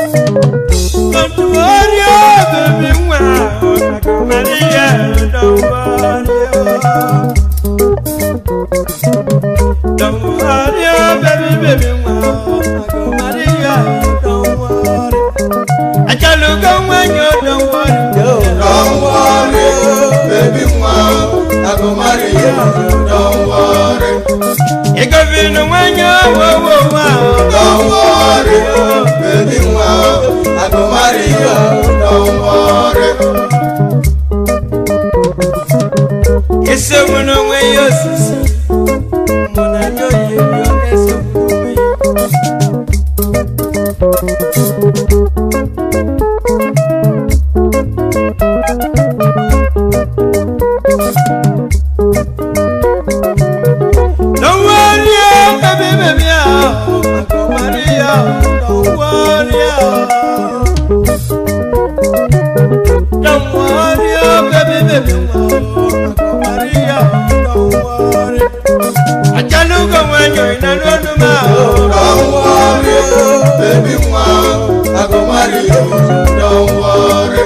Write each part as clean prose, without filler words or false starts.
Don't worry, baby, wow. Maria, don't worry. Don't worry, baby, baby, wow. Maria, don't worry. I can't look on when you don't worry. Don't worry, baby nwa, I go marry you. Don't worry. You go be no when you whoa, whoa, whoa. Don't worry, baby nwa, I go marry you. Don't worry. It's a one when you see. Mona, you, Don't worry, oh, baby, baby, oh, Uncle Maria, don't worry, oh. Don't worry, oh, baby, baby, oh, Uncle Maria, don't worry. I can't look when you're in a room, oh. Don't worry, baby nwa, I go marry you. Don't worry.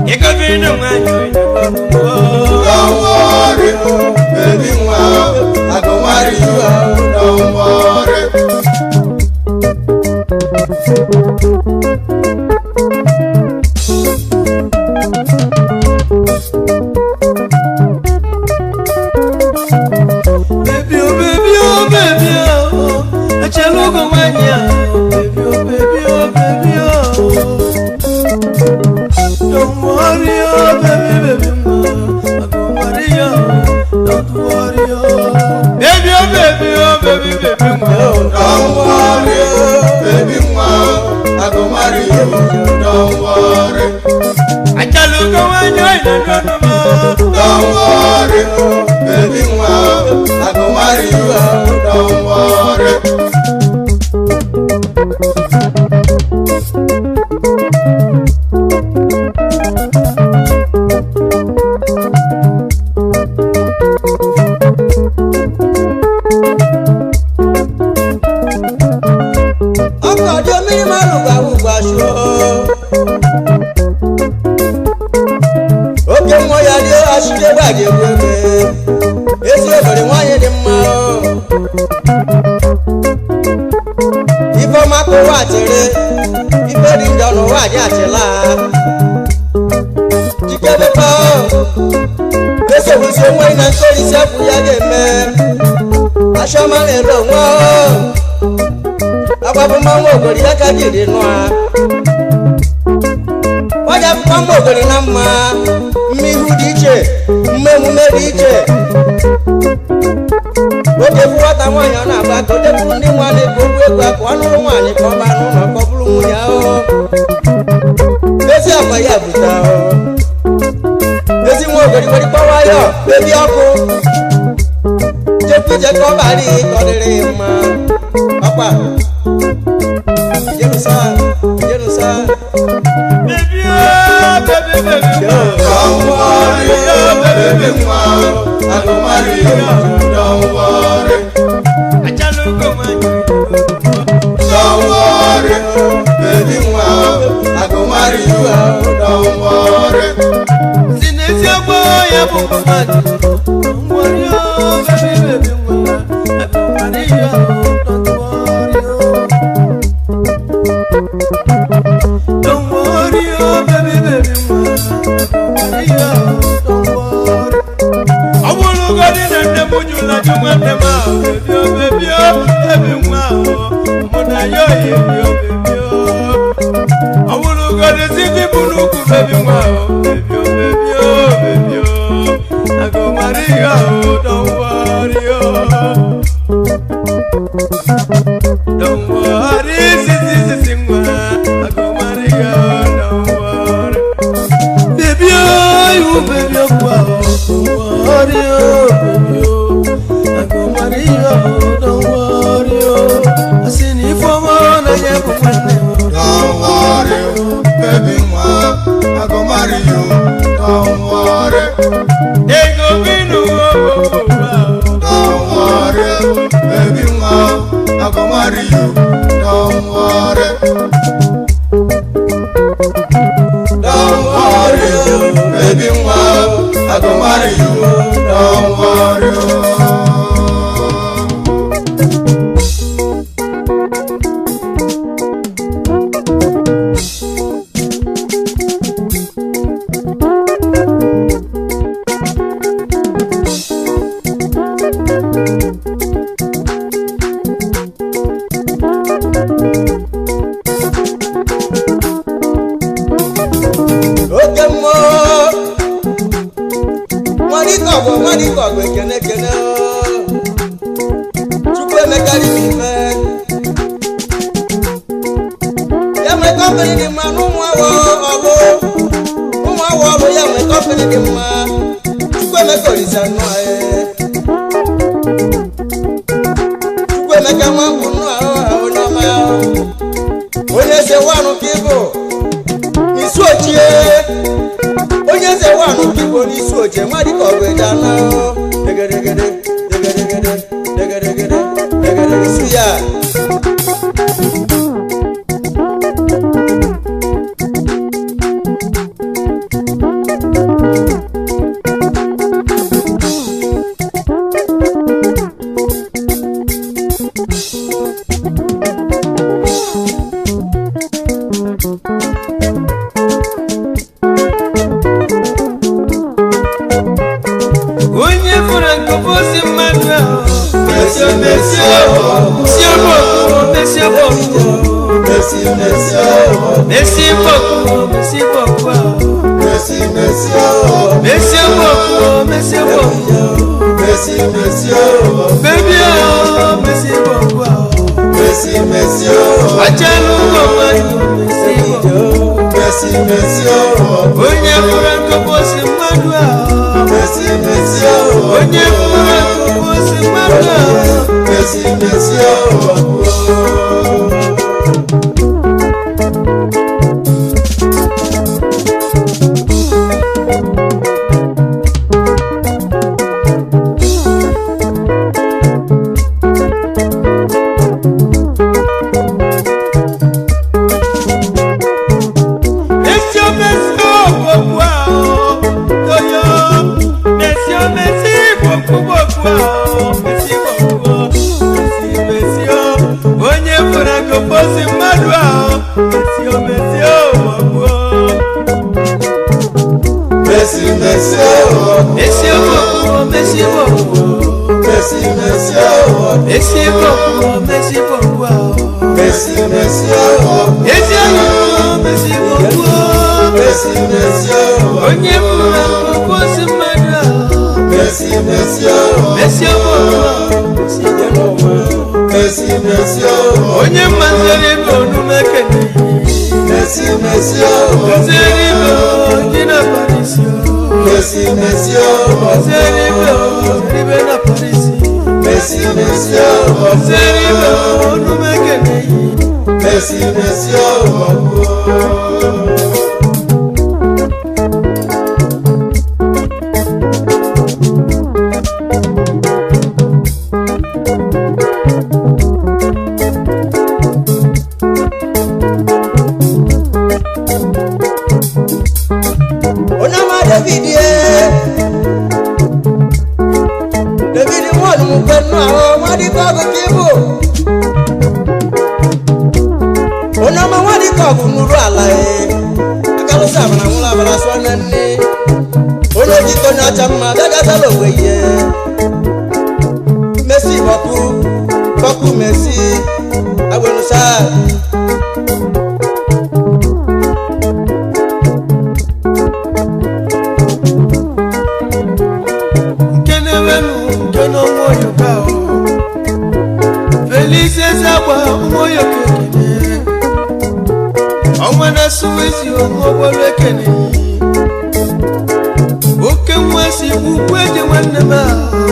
You could be no one, you're in a room, oh. Don't worry, baby nwa, I go marry you. Don't worry. Baby, oh, baby, oh, baby, oh. I can't look when you're, baby, oh, baby, oh, baby, oh. Don't worry, oh, baby, baby, ma. I go worry, oh. Don't worry, oh. Baby, oh, baby, oh, baby, baby, ma. Don't worry, baby nwa, I go marry you. Don't worry. I can't look when you're in a room, ma. Don't worry, baby nwa, I go marry you. Don't worry. Ọkọ̀ ọjọ́ mmiri márùn gbà wùgbà ṣó. Oke mmụọ ya dị achịcha gbaji egwu ebe. Ezi obere nwaanyị dị mma o. Ife ọma ka ụwa chịrị, ife dị njọ n'ụwa dị achịla. Jikebepa o. Esogbisi onwe na nkorisi afọ ya ga-eme. Achọma na-ere onwe o. Agbapụ mmanwụ ogori ya ka jiri nụa ọja akwụkwọ mma ogori na mma mma ihu dị iche, mma emume dị iche. Oge bụ nwata nwaanyị ọ na-agba ka o jekwuru ndị nwaanyị ka okwu ego ka ọ nụrụ nwaanyị ka ọ baa n'ụlọ ka ọ bụrụ nwunye ahụ. Ezi akwa ya bute ahụ ezi nwa ogori gwere kpọwa ya bebi ọkụ jekwu ije ka ọ bara ihe ka ọ dịrị ya mma. Ọkwa Jerusalem, Jerusalem. Baby, oh, baby, baby, ma. Don't worry, baby nwa, I go marry you. Don't worry. I can't look when you're in a room, ma. Don't worry, baby nwa, I go marry you. Don't worry. Sinesi agbo ya bụ mmadụ. Don't worry, oh, baby, baby, ma. I go marry you, don't worry, oh. Don't worry, oh, baby, baby, ma. I go marry you, don't worry. Ọ bụrụgodị na nne m jụrụ ajụ nwanne m ahụ, baby, oh, baby, oh, baby, nwa ahụ, mụ na ya oyi, oh, baby, oh. Ọ bụrụgodị si fi bụ n'ukwu, baby, nwa ahụ, baby, oh, baby, oh, baby, oh. I go marry you, oh, don't worry, oh. Don't worry, si, si, si, si, nwa. I go marry you, don't worry. Baby, oh, you, baby, oh, wow, oh, wow. worry, oh, baby, oh. I go marry you, don't worry, oh. I see if I'm on a Don't worry, baby nwa, I go marry you. Don't worry, Ego binu, oh, oh, don't worry, baby nwa, I go marry you. Don't worry. Don't worry, baby nwa, I go marry you. Don't worry. Oke mmụọ nwadịkọgụ nwadịkọgụ ekene ekene oo. Chukwu emeka dị ife ya nwee kọmpịnị dị mma n'ụmụ awọ ọlụ ụmụ awọ ọlụ ya nwee kọmpịnị dị mma. Chukwu emeka olisa nnụọ ee. Chukwu emeka nwa nkwụ nnụọ ahụ onye ọma onye eze wanụ ka ịbụ n'isi ochie onye eze wanụ ka igbo n'isi ochie nwa dịka ọgụ eje anụ degedegede degedegede degedegede degedege su ya. Onye fụrụ nkụpụsị mmadụ ahụ. Messi, Messi, oh, Si ọbọkụ, mesi ọbọkụ, Messi, Messi, oh, mesi bọkụ, mesi bọkụ ahụ. Messi, Messi, oh, Mesi ọbọkụ, mesi ọbọkụ, Messi, Messi, oh, bebi ahụ, mesi bọkụ ahụ. Messi, Messi, oh, Achalụ ụgwọ mmadụ, mesi bọkụ. Messi, Messi, oh, Onye fụrụ nkụpụsị mmadụ ahụ. Messi, Messi, oh, Onye fụrụ nkụpụsị mmadụ ahụ. Messi, Messi, oh. Messi, Messi, bọkụ ahụ. Toyo, Messi, Messi, bọkụ bọkụ ahụ. Messi bọkụ, Messi, Messi, onye fụrụ nkụpụsị mmadụ ahụ. Messi, Messi, bọkụ. Messi, Messi, oh, Messi bọkụ, Messi bọkụ. Messi, Messi, oh, Messi bọkụ, Messi bọkụ ahụ. Messi, Messi, oh, Ezi ahụ, Messi bọkụ. Messi, Messi, oh, Onye fụrụ nkụpụsị mmadụ ahụ. Messi, Messi, oh, Messi bọkụ, Messi bọkụ. Messi, Messi, oh, Onye mmaziri ibe onume kene. Messi, Messi, oh, Nzeri ibe oji na Paris. Messi, Messi, oh, Nzeri ibe nzeri ibe na Paris. Messi, Messi, oh, Nzeri ibe onume kene. Messi, Messi, oh. Onye ọma David ye David nwa olumukwe nnụ ahụ nwa dịka ọgụ ka ịbụ onye ọma nwa dịka ọgụ nuru ala ye akalụsị abara nwụrụ abara sụọ na nne onye ojikọ onye ọcha mma bịagatala onwe ihe Messi bọkụ bọkụ Messi agwenusa. Nke na-ewelu nke n'ọnwa oyoka o. Felix Ezagba nwa oyoka ekene. Ọnwa na-asụ ezi onwe ogbolu ekene. Oke nwa si ugwu eje nwanne m ahụ.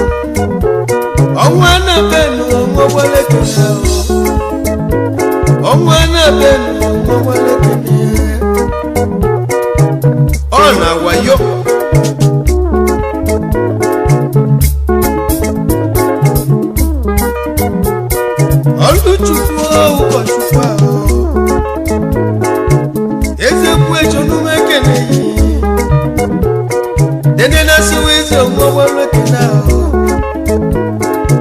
Ọnwa na-abịanụ ọnwa gbara ekene ahụ. Ọnwa na-abịanụ ọnwa gbara ekene. Ọ na-wayo. Ọlụchukwu ụkọchukwu ahụ. Ezekwu echonume ekene yi. Dede na suwizi ọnwa gbara ekene ahụ.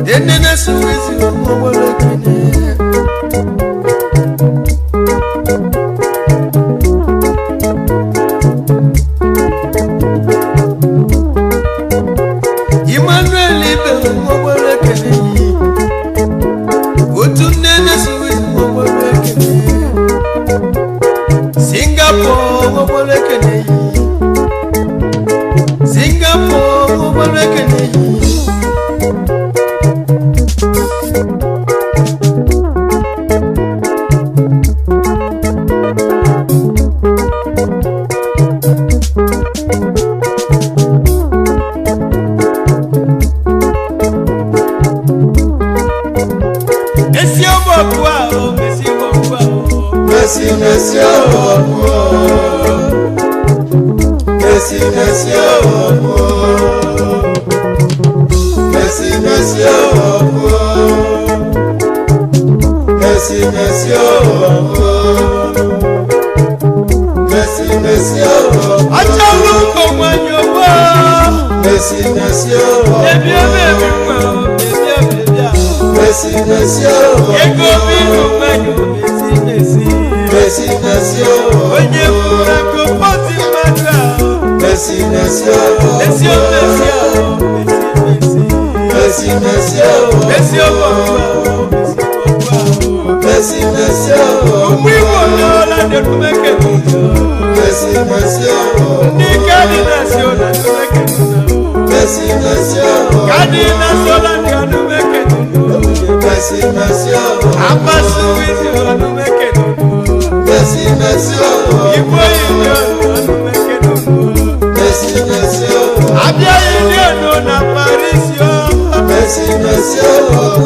Dede na suwizi ọnwa gbara ekene. Emmanuel ibe ọnwa gbara ekene yi. Otu nne na suwizi ọnwa gbara ekene. Singapore ọnwa gbara ekene yi. Singapore ọnwa gbara ekene yi. Esi ọmọ ọkụ ahụ, esi ọmọ ọkụ ahụ. Messi, Messi, oh, oh. Messi, Messi, oh, oh. Messi, Messi, oh, oh. Messi, Messi, oh, oh. Messi, Messi, oh, oh. Achalụ ụkọ nwanyị ọgbọ. Messi, Messi, oh, oh. Ebi ebe ebi nwa, ebi ebe ebi ahụ. Messi, Messi, oh, oh. Ego bi nwanyị mesi mesi. Messi, Messi, oh, oh. Onye furu akụ pọtị mmadụ ahụ. Messi, Messi, oh, oh. Esi o mesi ahụ, mesi mesi. Messi, Messi, oh, oh. Esi ọmọ ọkụ ahụ, esi ọmọ ọkụ ahụ. Messi, Messi, oh, oh. Ụmụ Igbo n'ọla dị ọdụmeke n'ụjọ. Messi, Messi, oh, oh. Ndị kadịna si ụlọ ọdụmeke n'ụjọ. Messi, Messi, oh, oh. Kadịna si ụlọ ndị ọdụmeke n'ụjọ. Messi, Messi, oh, oh. Abasu wizi ọdụmeke n'ụjọ. Messi, Messi, oh, oh. Igbo yi ọdụmeke n'ụjọ. Messi, Messi, oh, oh. Abịa yi ndị ọdụ na Paris yo. Messi, Messi, oh, oh.